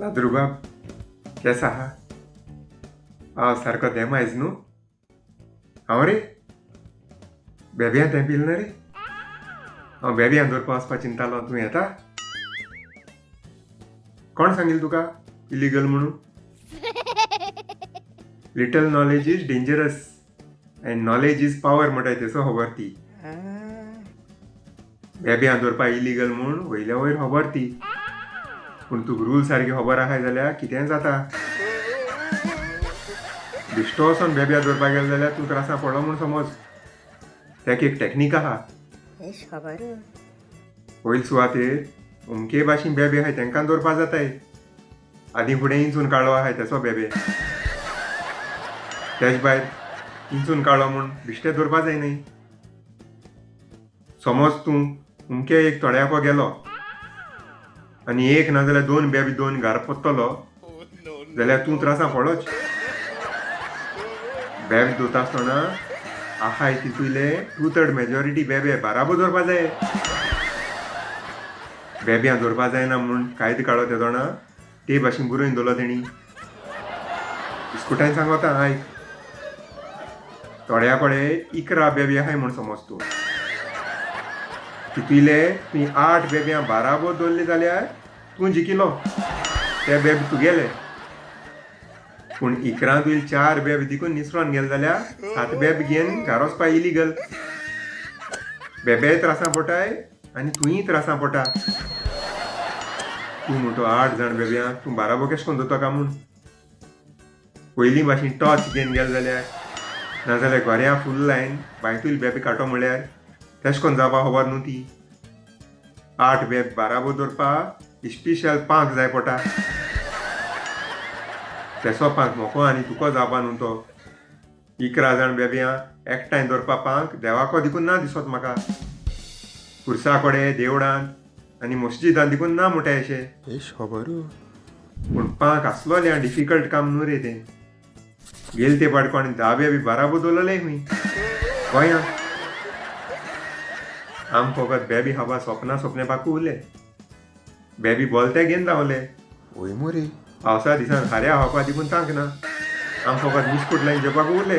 लाद्रूबाब केस आहा? पावस सारको तेम आयज न्हू. हांव रे बेब्यां तें पिल ना रे. हांव बेब्यां दवरपा वचपा चिंतालो. तूं येता? कोण सांगील तुका इलिगल म्हणून? Little knowledge is dangerous and knowledge is power म्हणटाय तेसो खबर ती. बेब्यां दवरपा इलिगल म्हूण वयल्या वयर खबर ती, पूण तुका रूल सारकी खबर आहाय जाल्यार कितेंय जाता. बेश्टो वचोन बेब्या दवरपा गेलो जाल्यार तूं त्रासां पडलो म्हूण समज. तेका एक टॅक्नीक आहा. खबर. पयले सुवातेर अमके भाशेन बेबे आहाय तेंकां दवरपा जाताय. आदीं फुडें इंचून काडलो आहाय तेसो बेबे. तेज भायर इंचून काडलो म्हूण बिश्टे दवरपा जाय न्ही. समज तूं अमके एक तळ्याको गेलो आनी एक ना जाल्यार दोन बेबे दोन घरा परतलो जाल्यार तूं त्रासां पडलोच. बेबे दवरता आसतना आहाय तितूले 2/3 मेजॉरिटी बेबे बाराबोर दवरपा जाय. बेब्यां दवरपा जायना म्हूण कायदो काडलो ते जाणा, ते भाशेन बरोवन दवरलो तेणी. बिस्कुटान सांगता आयक, थोड्या कडेन 11 बेबे आहाय म्हूण समज तूं, तितूले तुवें 8 बेब्यां बाराबोर दवरले जाल्यार तूं जिखिलो, ते बेबे तुगेले. पूण 11 तुवें 4 बेबे देखून निसरोन गेले जाल्यार 7 बेबे घेवन घरा वचपा इलिगल. बेबेय त्रासां पोटाय आनी तूंय त्रासां पोटा. तूं म्हणटो 8 जाण बेब्यांक तूं बाराबोर केशें कोन्न दवरता काय म्हूण. पयलीं भाशेन टॉर्च घेवन गेले जाल्यार नाजाल्यार गोऱ्या फूल लायन बांयतूल बेबे काडटो म्हळ्यार तेशें कोन्न जावपा खबर न्हू ती. 8 बेब बाराबोर दवरपा इस्पेशल पांक जाय पोटा. तेसो पांक म्होको आनी तुको जावपा न्हू तो. 11 जाण बेब्यां एकठांय दवरपा पांक देवाको देखून ना दिसत म्हाका. पुरसा कडेन देवळांत आनी मस्जिदांत देखून ना म्हणटाय अशें. खबर. पूण पांक आसलोलें डिफिकल्ट काम न्हू रे तें. गेले ते पाट कोणी 10 बेबी बाराबोर दवरलेले खंय गोंयांत. आम फकत बेबी खावपा सोपना सोपने पाकू उरले. बेबी बोलते घेवन रावले. वय मुरे. पावसा दिसान खाऱ्या खावपा देखून तांक ना. आम फकत बिस्कूट लायन जेवपाक उरले.